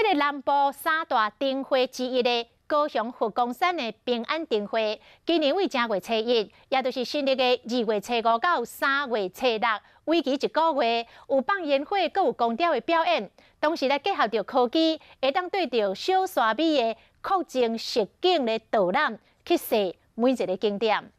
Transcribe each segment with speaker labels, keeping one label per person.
Speaker 1: 這个南部三大燈會之一的高雄佛光山的平安燈會，今年對正月初一，也就是新曆的2月初5到3月初6，為期一個月，有放煙火，閣有光雕的表演。同時來結合著科技，會當對著小沙美的擴增實境的導覽去踅每一个景點。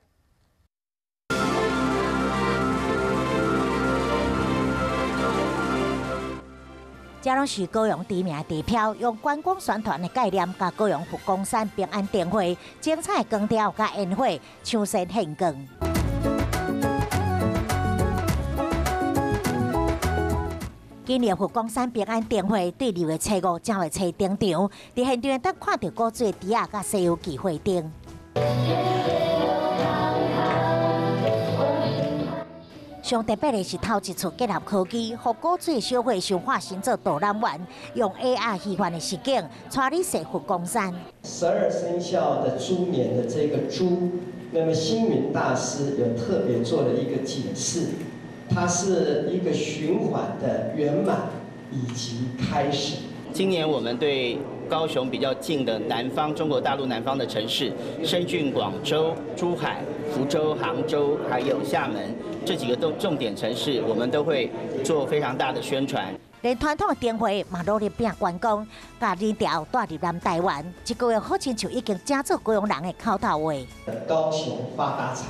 Speaker 2: 這攏是高雄知名的地標，用觀光宣傳的概念，共高雄佛光山平安燈會精彩光雕佮煙火搶先獻光。今年佛光山平安燈會對2月初5、正月初登場，佇現場當看著古錐豬仔佮西遊記花燈。上特別的是頭一次結合科技，予古錐小火想化身做導覽員，用 AR 虛幻的實景，帶你踅佛光山。
Speaker 3: 12生肖的豬年的這個豬，那麼星雲大師有特別做了一個解釋，它是一個循環的圓滿以及開始。
Speaker 4: 今年我們對高雄比較近的南方，中國大陸南方的城市，深圳、廣州、珠海、福州、杭州，還有廈門這幾個重點城市，我們都會做非常大的宣傳。
Speaker 2: 連傳統的燈會嘛努力拼觀光，共人潮帶入南台灣，這個月好親像已經成做高雄人的口頭話。
Speaker 3: 高雄發大財。